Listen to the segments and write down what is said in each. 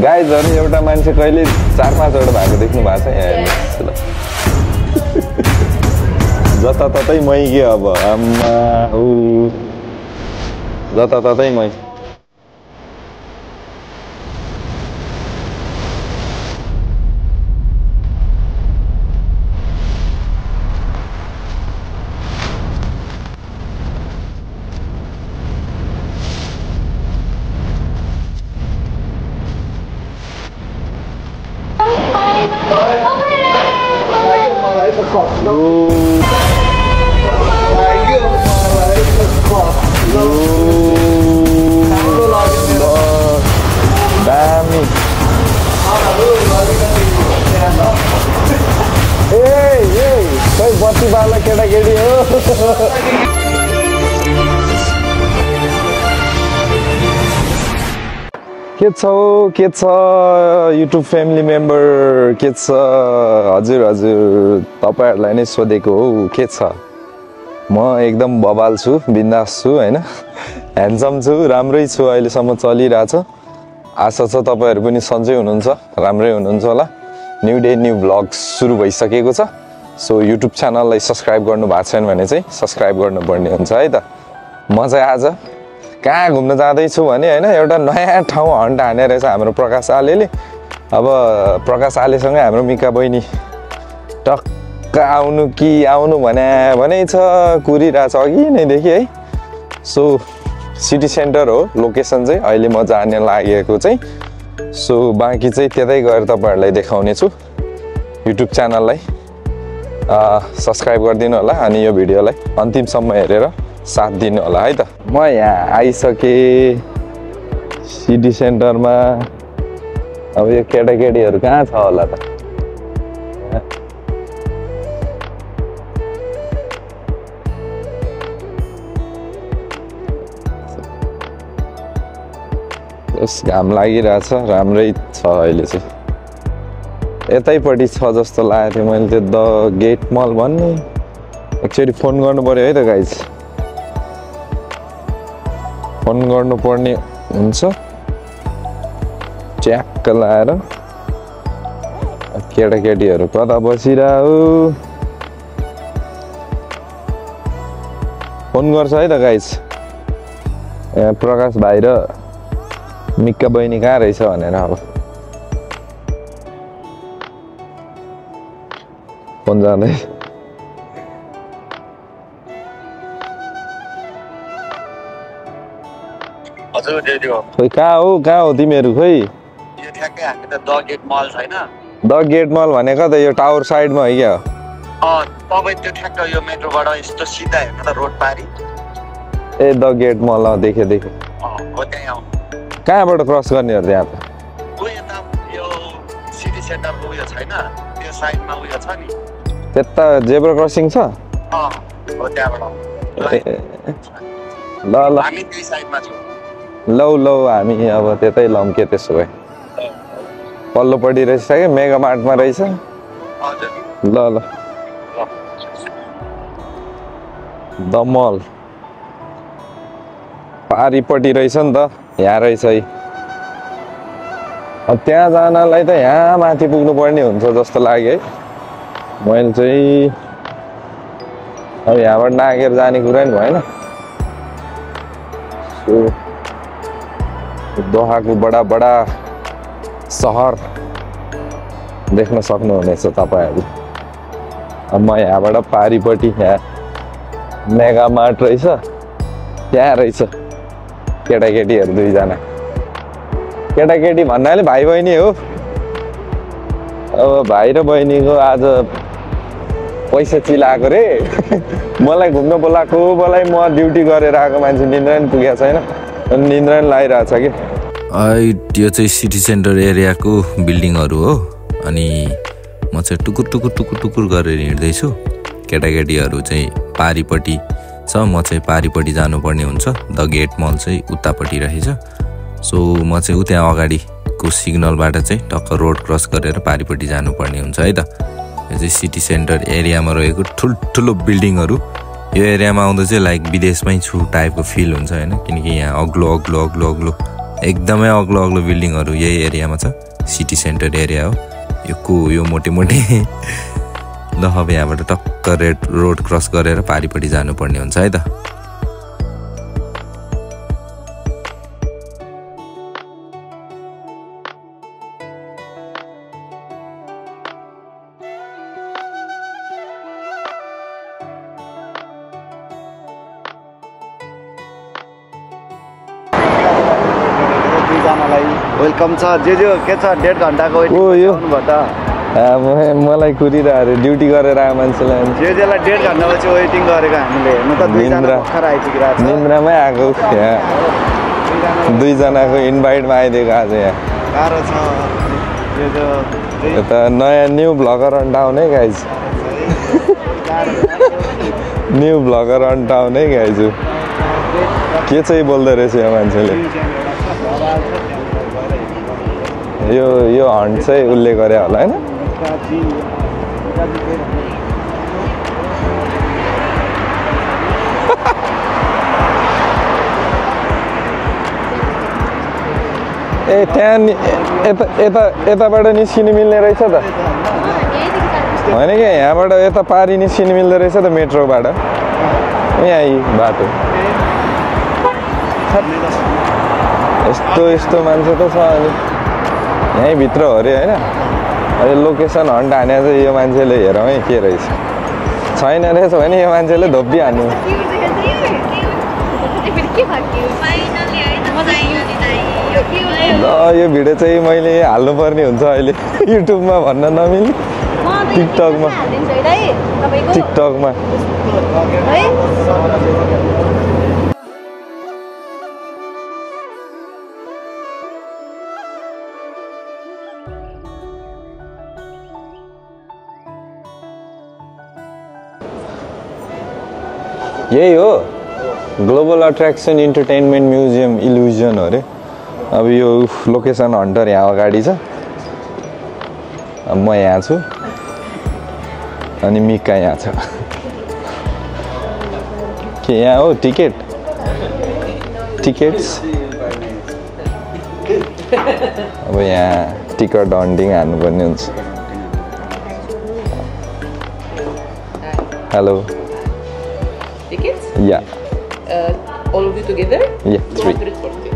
गाइजहरु एउटा मान्छे कहिले 4-5 वटा भएको देख्नु भएको छ यहाँ हेर्नुस् ल जताततै मै के अब आम्मा उ जताततै मै Dami. Hey, koi bati bala केटाकेटी हो के छ युट्युब फ्यामिली मेम्बर के छ हजुर तपाईहरुलाई नै सोधेको हो के छ म एकदम बबाल छु बिन्दास छु हैन ह्यान्डसम छु राम्रै छु अहिले सम्म चलिरहेछ आशा छ तपाईहरु पनि सन्चै हुनुहुन्छ राम्रै हुनुहुन्छ होला न्यू डे न्यू भ्लग्स सुरु भइसकेको छ सो युट्युब च्यानललाई सब्स्क्राइब गर्नु भएको छैन भने चाहिँ सब्स्क्राइब गर्नुपर्ने हुन्छ है त म चाहिँ आज कहाँ घुम्न जाँदै छु भने हैन एउटा नयाँ ठाउँ हन्ट हाने रहेछ हाम्रो प्रकाश आलेले अब प्रकाश आलेसँगै हाम्रो मिका बहिनी टक्क आउनु भने छ कुरिरहेछ अघि नै देखि है सो सिटी सेन्टर हो लोकेसन चाहिँ अहिले म जाने लागेको चाहिँ सो बाँकी चाहिँ त्यतै गएर तपाईहरुलाई देखाउने छु युट्युब च्यानललाई सब्स्क्राइब गरिदिनु होला अनि यो भिडियोलाई अन्तिमसम्म हेरेर साथ दिनु होला है त म यहाँ आइसके सिटी सेन्टरमा अब यो केटाकेटीहरु कहाँ छ होला त घाम लागिरहेछ राम्रै छ अहिले चाहिँ यतैपट्टि छ जस्तो लागेको थियो मैले त्यो द गेट मल भन्ने एकचोटि फोन गर्नु पर्यो है त गाइज फोन गर्नुपर्ने हुन्छ च्याक्क लाएर केटाकेटीहरु कता बसिरह्यो फोन गर्छ है त गाइज प्रकाश भाइ र मिक्का बहिनी कहाँ रहेछ भनेर अब फोन जाँदै हजुर दिदी हो खोइ कहाँ हो तिमीहरु खोइ यो ठ्याक्कै हामी त द गेट मल छैन द गेट मल भनेको त यो टावर साइडमा हो क्या तपाई त्यो ठ्याक्क यो मेट्रोबाट यस्तो सिधा हेर्नु त रोड पारी ए द गेट मल देखे हो त्यही आउनु कहाँबाट क्रस गर्ने हो त्यहाँ त उयो त यो सिटी सेन्टरको उयो छैन त्यो साइडमा उयो छ नि त्यता जेब्रा क्रसिङ छ हो त्यहाँबाट ल हामी त्यही साइडमा छौँ लौ हामी अब त्यतै लम के त्यसो भए पल्लोपट्टि रहेछ कि मेगा मार्टमा रहेछ हजुर ल द मल पारिपट्टि रहेछ नि त यहाँ रहेछ है अब त्यहाँ जानलाई त यहाँ माथि पुग्नु पर्ने हुन्छ जस्तो लाग्यो है मैले चाहिँ अब यहाँबाट नागेर जाने कुरा नि भएन सो दोहाको बडा सहर देख्न सक्नुहुनेछ तपाईहरु अब म यहाँबाट पारिपट्टि यहाँ मेगा मार्ट रहेछ त्यहाँ रहेछ केटाकेटीहरु दुईजना केटाकेटी भन्नाले भाइ बहिनी हो अब भाइ र बहिनीको आज पैसा चिलाएको रे मलाई घुम्न बोलाएको म ड्युटी गरेर आएको मान्छे निन्द्रा नि पुगेको छैन निन्द्रा नि लागिरहेछ कि यो चाहिँ सिटी सेन्टर एरियाको बिल्डिङहरु हो अनि म चाहिँ टुकुर गरेर हिँड्दैछु केटाकेटीहरु चाहिँ पारिपट्टि छ म चाहिँ पारिपट्टि जानुपर्ने हुन्छ द गेट मल चाहिँ उतापट्टि रहेछ सो म चाहिँ उता अगाडिको सिग्नलबाट चाहिँ टक्क रोड क्रस गरेर पारिपट्टि जानुपर्ने हुन्छ है त यो चाहिँ सिटी सेन्टर एरियामा रहेको ठुल्ठुलो बिल्डिङहरु यो एरियामा आउँदा चाहिँ लाइक विदेशमै छु टाइपको फिल हुन्छ हैन किनकि यहाँ अग्लो एकदमै अग्लो अग्लो बिल्डिङहरू यही एरियामा छ सिटी सेन्टर एरिया हो यो मोटे मोटे ल अब यहाँबाट टक्क रोड क्रस गरेर पारिपट्टि जानुपर्ने हुन्छ है त वेलकम छ जे के छ 1.5 घण्टाको ओ यो वेटिङ मलाई कुरिरहेको ड्युटी गरेर आयो मान्छेलाई जेलाई 1.5 घण्टापछि वेटिङ गरेको हामीले म त 2 जना भर्खर आइपुगिरहेको छ निन्द्रामै आएको यहाँ 2 जनाको इन्भाइटमा आइदिएको आज यहाँ गाह्रो छ यो त नयाँ न्यू भ्लगर अन टाउन है guys new vlogger on town है गाइज के चाहिँ बोल्दो रहेछ यो मान्छेले यो हन्ट चाहिँ उसले गरे होला हैन ए त्यहाँ यताबाट निस्किनु मिल्ने रहेछ त होइन कि यहाँबाट यता पारी निस्किनु मिल्दो रहेछ त मेट्रोबाट यहाँ बाटो यस्तो मान्छे त छ अनि यहीँ भित्र हो अरे होइन अहिले लोकेसन हन्ट हाने चाहिँ यो मान्छेले हेरौँ है के रहेछ छैन रहेछ भने यो मान्छेले धोपी हान्नु यो भिडियो चाहिँ मैले हाल्नुपर्ने हुन्छ अहिले युट्युबमा भन्न नमिल्ने टिकटकमा यही हो global attraction entertainment museum illusion हो अरे अब यो लोकेसन हन्टर यहाँ अगाडि छ अब म यहाँ छु अनि मिका यहाँ छ के यहाँ हो टिकट्स अब यहाँ टिकट हन्टिङ हान्नुपर्ने हुन्छ hello Tickets? Yeah. All of you together? Yeah, 3. 240.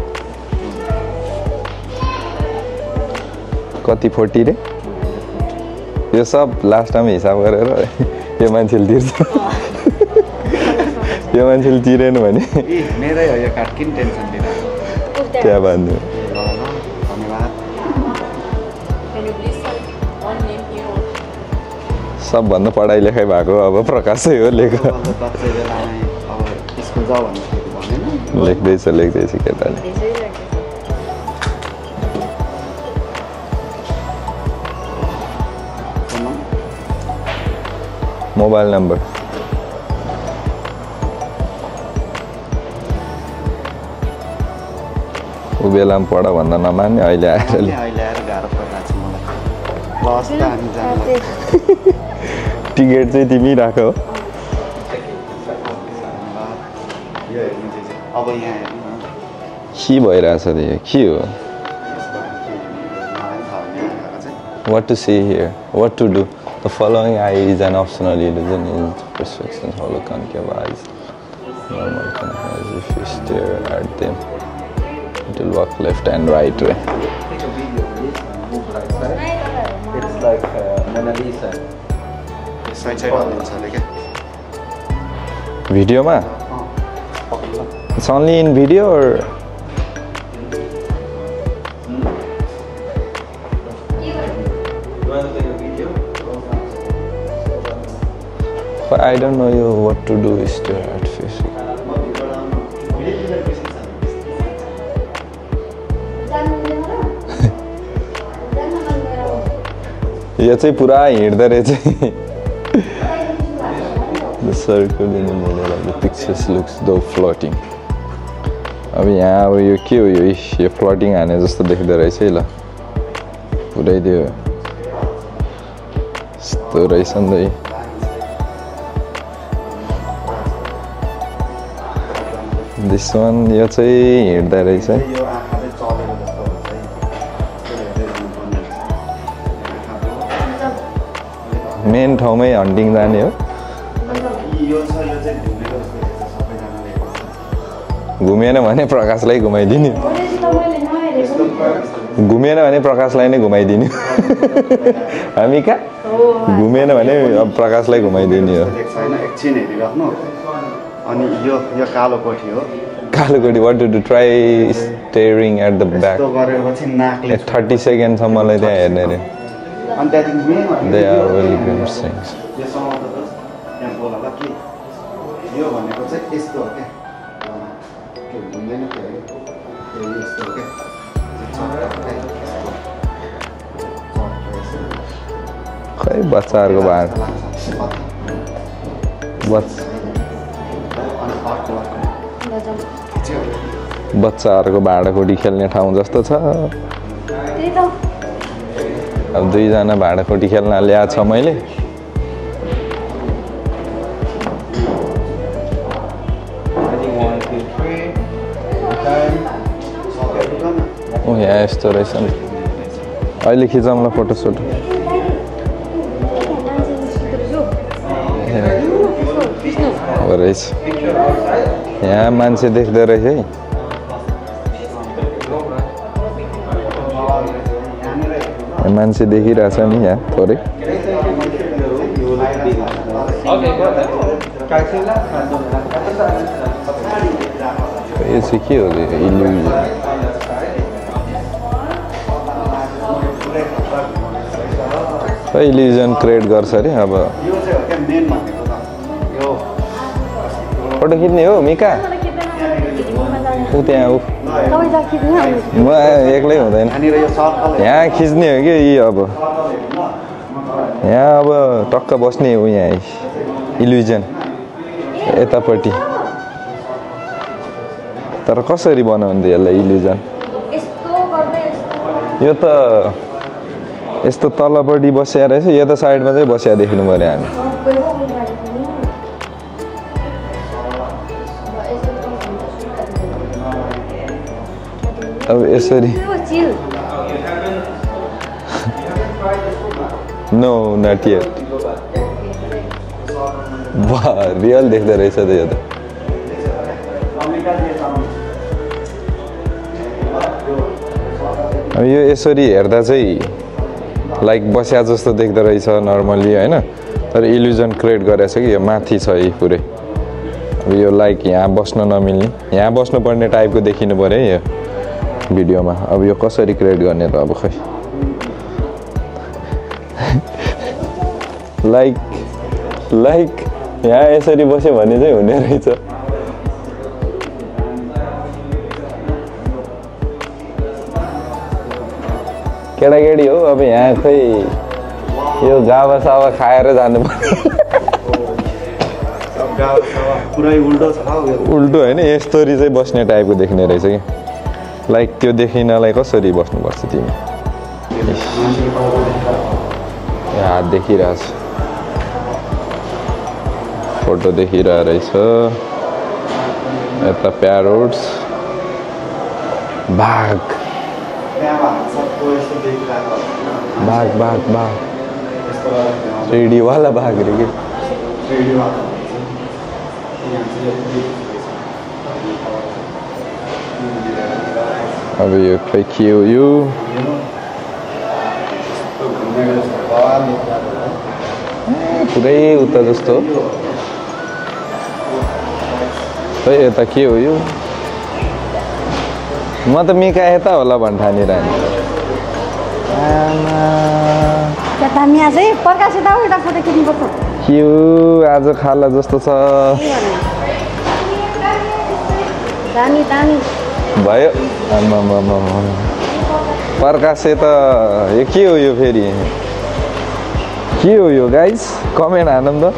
कति 40 रे यो सब लास्ट टाइम हिसाब गरेर यो मान्छेले तिर्छ यो मान्छेले तिरेन भने मेरै हो यो कार्ड किन टेन्सन लिएर क्या भन्नु धन्यवाद Can you please sign one name here? सबभन्दा पढाइ लेखाइ भएको अब प्रकाशै हो लेख स्कुल जाऊ भन्नु लेख्दैछ केटाले मोबाइल नम्बर ऊ बेलामा पढ भन्दा नमान्ने अहिले आएर गाह्रो परिरहेको छ मलाई टिकट चाहिँ तिमी राख हो अब यहाँ हेर्नु के भइरहेछ त यो के हो What to see here? What to do? The following eye is an optional illusion in perspective holoconcave eyes. Normal eyes, if you stare at them, it will walk left and right way. It's like Mona Lisa. Video ma? It's only in video or? But I don't know you what to do is to art facing. यो चाहिँ पुरा हिँड्दो रहेछ The circle in the middle of the pictures looks though floating. अब यहाँ अब यो के हो यो फ्लोटिङ हाने जस्तो देख्दो रहेछ है ल पुरै त्यो यस्तो रहेछ नि त This one यो चाहिँ हिँड्दा रहेछ मेन ठाउँमै हन्टिङ जाने हो यो छ यो चाहिँ घुमेको जस्तो देख्छ सबैजनाले घुमेन भने प्रकाशलाई घुमाइदिने घुमेन भने प्रकाशलाई नै घुमाइदिने हामी कहाँ घुमेन भने अब प्रकाशलाई घुमाइदिने हो देख्छ हैन एकछिन हेरिराख्नु अनि यो कालो कोठी हो कालो कोठी what do try steering at the back यस्तो गरेपछि नाकले 30 सेकेन्डसम्मलाई त्यहाँ हेर्ने अरे अनि त्यहाँदेखि main they are very good things यो समाउँदा त यहाँ बोलाला के यो भनेको चाहिँ यस्तो हो क्या के हुँदैन त्यो यस्तो हो क्या खै बच्चाहरूको भाड बच्चाहरूको भाँडाकुटी खेल्ने ठाउँ जस्तो छ अब 2 जना भाँडाकुटी खेल्न ल्याएको छ मैले ओ यहाँ यस्तो रहेछ नि अहिले खिचौँला फोटोसुट रहेछ यहाँ मान्छे देख्दो रहेछ है मान्छे देखिरहेछ नि यहाँ थोरै यो चाहिँ के हो इल्युजन क्रिएट गर्छ अरे अब फोटो खिच्ने हो मिका ऊ त्यहाँ ऊ म एक्लै हुँदैन यहाँ खिच्ने हो कि यी अब यहाँ अब टक्क बस्ने हो यहाँ इल्युजन यतापट्टि तर कसरी बनाउने यसलाई इल्युजन यो त यस्तो तलपट्टि बसिया रहेछ यो त साइडमा चाहिँ बसिया देख्नु पर्यो हामी अब यसरी नो नट येट वाह रियल देख्दो रहेछ त यो त अब यो यसरी हेर्दा चाहिँ लाइक बस्या जस्तो देख्दो रहेछ नर्मली हैन तर इल्युजन क्रिएट गरेछ कि यो माथि छ यी पुरै अब यो लाइक यहाँ बस्न नमिल्ने यहाँ बस्नुपर्ने टाइपको देखिनु पर्यो है यो भिडियोमा अब यो कसरी क्रिएट गर्ने त अब खै लाइक यहाँ यसरी बस्यो भने चाहिँ हुने रहेछ केटाकेटी हो अब यहाँ खै यो गावा सावा खाएर जानु पुरै उल्टो छ उल्टो होइन यस्तरी चाहिँ बस्ने टाइपको देख्ने रहेछ कि लाइक त्यो देखिनलाई कसरी बस्नुपर्छ तिमी हात देखिरहेछ फोटो देखिरहेको रहेछ यता प्यारोट्स बाघ बाघ 3D वाला बाघ रे के अब यो खै के हो यो पुरै उता जस्तो खै यता के हो यो म त मिका यता होला भन् ठानिरहने के हो आज खाला जस्तो छ भयो प्रकाशे त यो के हो यो फेरि के हो यो गाइस कमेन्ट हानौँ त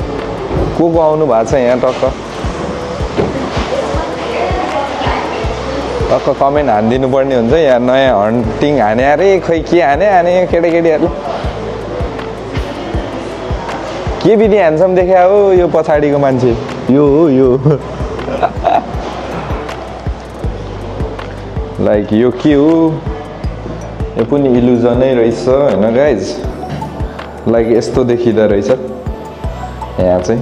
को आउनु भएको छ यहाँ टक्क कमेन्ट हानिदिनु पर्ने हुन्छ यहाँ नयाँ हन्टिङ हाने अरे खै के हाने केटाकेटीहरूले के विधि ह्यान्डसम देखा हो यो पछाडिको मान्छे यो हो यो लाइक यो के हो यो पनि इल्युजनै रहेछ होइन गाइज लाइक यस्तो देखिँदो रहेछ यहाँ चाहिँ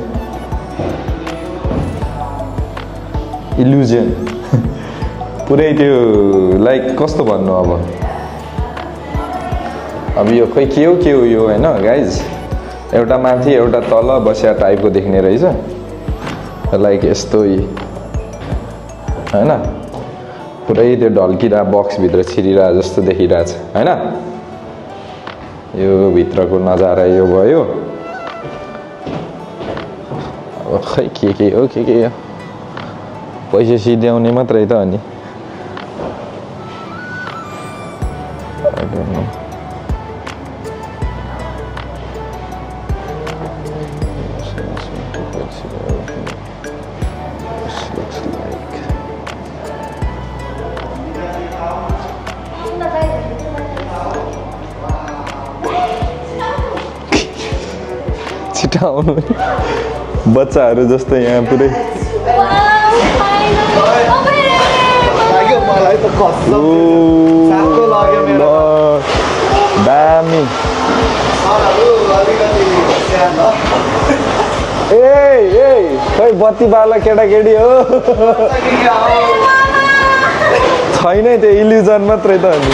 इल्युजन पुरै त्यो लाइक कस्तो भन्नु अब यो खै के हो यो हैन गाइज एउटा माथि एउटा तल बस्या टाइपको देख्ने रहेछ लाइक यस्तो हैन पुरै त्यो ढल्किरा बक्स भित्र छिरिरा जस्तो देखिरहेछ हैन यो भित्रको नजारा यो भयो अब खै के हो पैसा सिध्याउने मात्रै त अनि छिटाउनु बच्चाहरू जस्तो यहाँ पुरै दामी ए खै बत्ती बाला केटाकेटी हो छैन त्यो इल्युजन मात्रै त अनि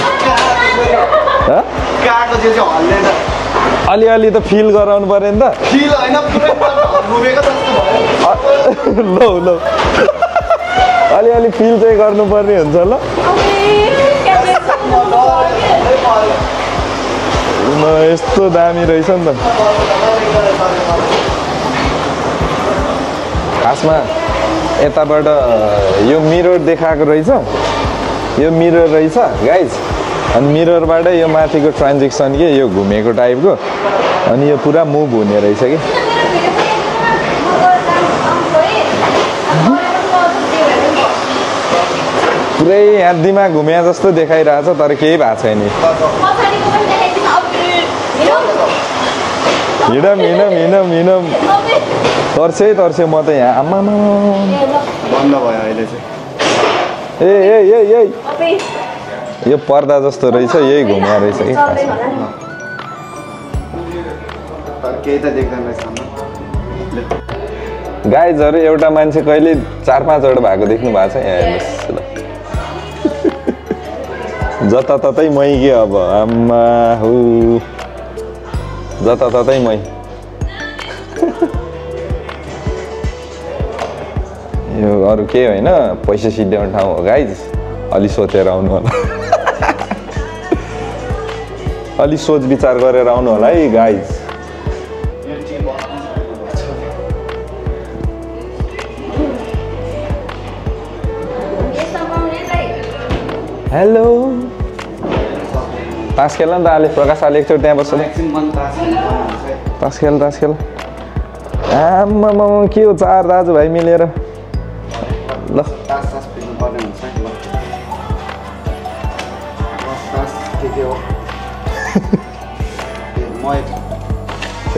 अलिअलि त फिल गराउनु पर्यो नि त ल अलिअलि फिल चाहिँ गर्नुपर्ने हुन्छ ल यस्तो दामी रहेछ नि त खासमा यताबाट यो मिरर देखाएको रहेछ यो मिरर रहेछ गाइज अनि मिररबाट यो माथिको ट्रान्जेक्सन के यो घुमेको टाइपको अनि यो पुरा मुभ हुने रहेछ कि पुरै यहाँ दिमाग घुम्या जस्तो देखाइरहेछ तर केही भएको छैन हिँडम तर्से म त यहाँ आमा बन्द भयो अहिले चाहिँ ए यो पर्दा जस्तो रहेछ यही घुम्या रहेछ कि केही त देख्दैन रहेछ गाइजहरू एउटा मान्छे कहिले 4-5 वटा भएको देख्नु भएको छ यहाँ हेर्नुहोस् ल जताततै मै के अब आम्मा हु जताततै मै यो अरू के होइन पैसा सिध्याउने ठाउँ हो गाइज अलि सोचेर आउनु होला अलि सोच विचार गरेर आउनु होला है गाइज हेलो तास खेल नि त आले प्रकाश आले एकचोटि त्यहाँ बस्छ तास खेल आम्मा के हो 4 दाजुभाइ मिलेर ल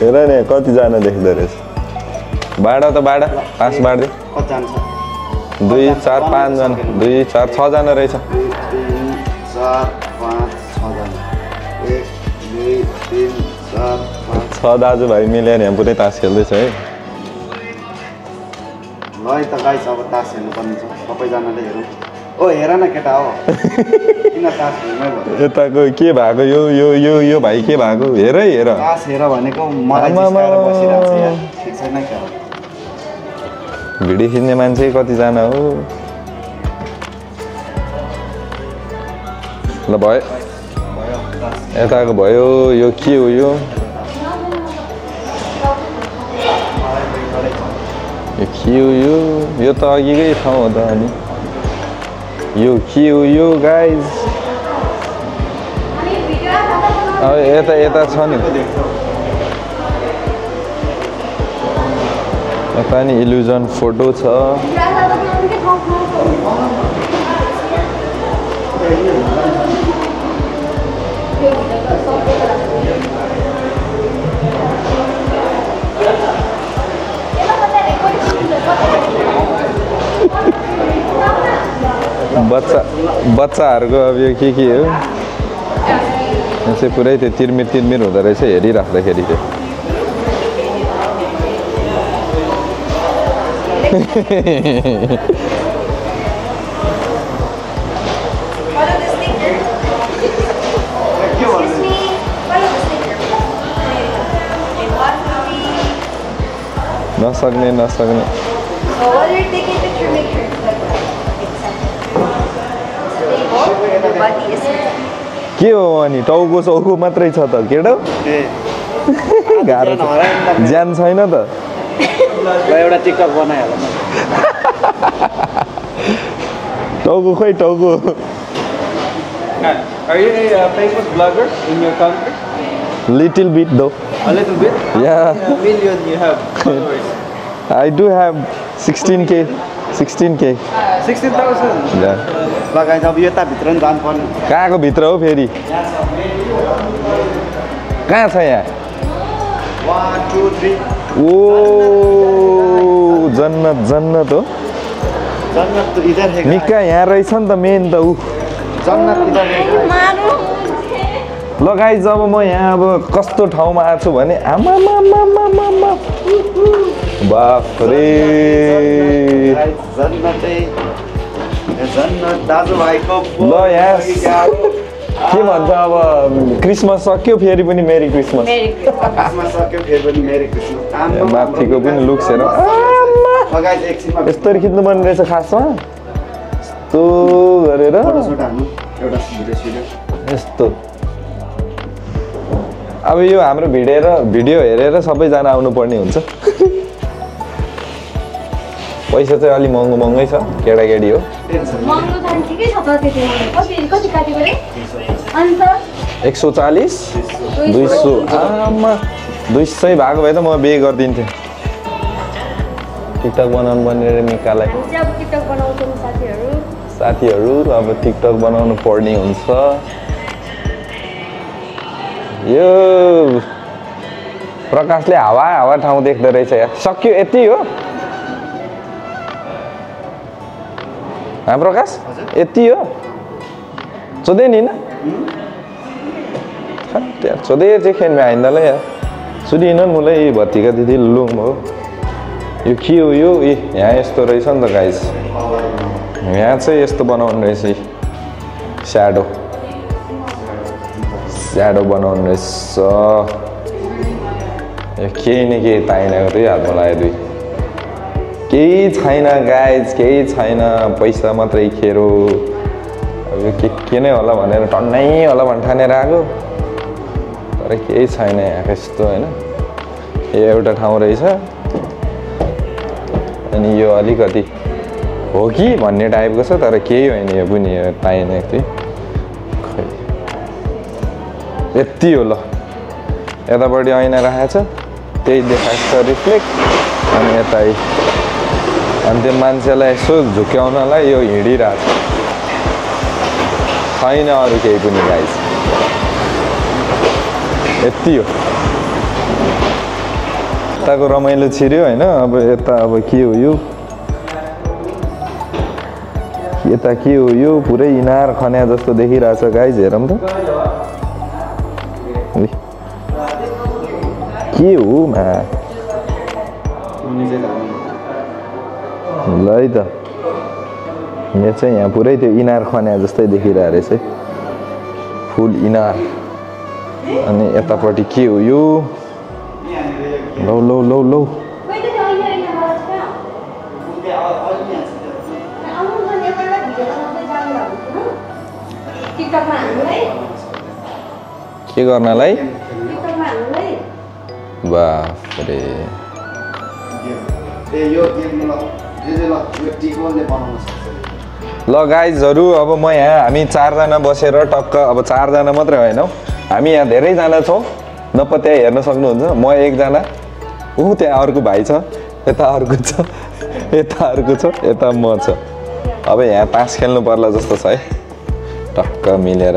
हेर नि कतिजना देख्दो रहेछ भाडा त भाडा 5 बाँड्दै 2 4 5 जना 2 4 6 जना रहेछ 3 4 5 6 जना 1 2 3 4 5 6 दाजुभाइ मिलेर यहाँ पुरै तास खेल्दैछ है ल है त गाइस अब तास हेर्नुपर्ने छ सबैजनाले हेरौँ ओ हेर न केटा हो किन तास हेर्नै भयो यताको के भएको यो भाइ के भएको हेर तास हेर भनेको मलाई जिस्काएर बसिरहेको छ यार ठिक छैन क्या भिडियो खिच्ने मान्छे कतिजना हो ल भयो यताको भयो यो के हो यो के हो यो त अघिकै ठाउँ हो त अनि यो के हो यो गाइज अब यता छ नि यता नि इल्युजन फोटो छ बच्चाहरूको अब यो के हो यसै पुरै त्यो तिर्मिर हुँदो रहेछ हेरिराख्दाखेरि त्यो नसक्ने So while you're taking a picture, make sure it's like it's stable. The body is के हो अनि टाउको सौको मात्रै छ त केटो गाह्रो छ ज्यान छैन त एउटा टिकटक बनाइहाल टाउको खोइ टाउको Are you a famous blogger in your country? Little beet दो A little bit? Yeah. A million you have followers. I do have 16K 16K 16,000. yeah. लगाइ अब यताभित्र नि जानुपर्ने कहाँको भित्र हो फेरि कहाँ छ यहाँ 1 2 3 ओ जन्नत जन्नत हो जन्नत तो इधर है निका यहाँ रहेछ नि त मेन त ऊ जन्नत इधर है ल गाइस जब म यहाँ अब कस्तो ठाउँमा आएको छु भने आमा बाफ रे जन्नतै जन्नत दाजुभाइको ल यहाँ के भन्छ अब क्रिसमस सक्यो फेरि पनि मेरी क्रिसमस Merry Christmas. क्रिसमस सक्यो फेरि पनि मेरी क्रिसमस माथिको पनि लुक्स हेर लगाइ एकछिनमा यस्तरी खिच्नु पर्ने रहेछ खासमा यस्तो गरेर फोटोसुट हाल्नु एउटा भिडियो यस्तो अब यो हाम्रो भिडियो हेरेर सबैजना आउनुपर्ने हुन्छ पैसा चाहिँ अलि महँगै छ केटाकेटी हो महँगो त अनि ठिकै छ त त्यति कति काटेको रे अन्त 140 200 आमा 200 भएको भए त म बे गरिदिन्थेँ टिकटक बनाउनु पर्ने रे निकालाई हामी चाहिँ अब टिकटक बनाउँछौँ साथीहरू अब टिकटक बनाउनु पर्ने हुन्छ यो प्रकाशले हावा ठाउँ देख्दो रहेछ यार सक्यो यति हो प्रकाश यति हो चोदे नि ना यार चोदे चाहिँ खेल्ने आइन्दालाई यार सुनिन मलाई भत्तिका दिदी लुङ भयो यो के हो यो ए यहाँ यस्तो रहेछ नि त गाइस यहाँ चाहिँ यस्तो बनाउनु रहेछ स्याडो बनाउनु रहेछ यो केही न केही ताइनाको त्यही हातमा लाग्यो दुई केही छैन गाइज केही छैन पैसा मात्रै खेरो अब के नै होला भनेर टन्नै होला भने ठानेर आएको तर केही छैन यहाँ यस्तो होइन यो एउटा ठाउँ रहेछ अनि यो अलिकति हो कि भन्ने टाइपको छ तर केही होइन यो पनि यो ताइने त्यही खै यति हो ल यतापट्टि ऐना राखेको छ त्यही देखाएको छ रिफ्लेक्ट अनि यता अनि त्यो मान्छेलाई यसो झुक्याउनलाई यो हिँडिरहेको छैन अरू केही पनि गाइस यति हो यताको रमाइलो छिर्यो होइन अब यता अब के हो यो यता के हो यो पुरै इनार खन्या जस्तो देखिरहेछ गाइस हेरौँ त के हो मा ल है त यो चाहिँ यहाँ पुरै त्यो इनार खन्या जस्तै देखिरहेको रहेछ है फुल इनार अनि यतापट्टि के हो यो लौ लौ लौ लौ के गर्नलाई बाफ रे ल गाइजहरू अब म यहाँ हामी 4 जना बसेर टक्क अब 4 जना मात्रै होइनौ हामी यहाँ धेरैजना छौँ नपत्या हेर्न सक्नुहुन्छ म एकजना ऊ त्यहाँ अर्को भाइ छ यता अर्को छ यता अर्को छ यता म छ अब यहाँ तास खेल्नु पर्ला जस्तो छ है टक्क मिलेर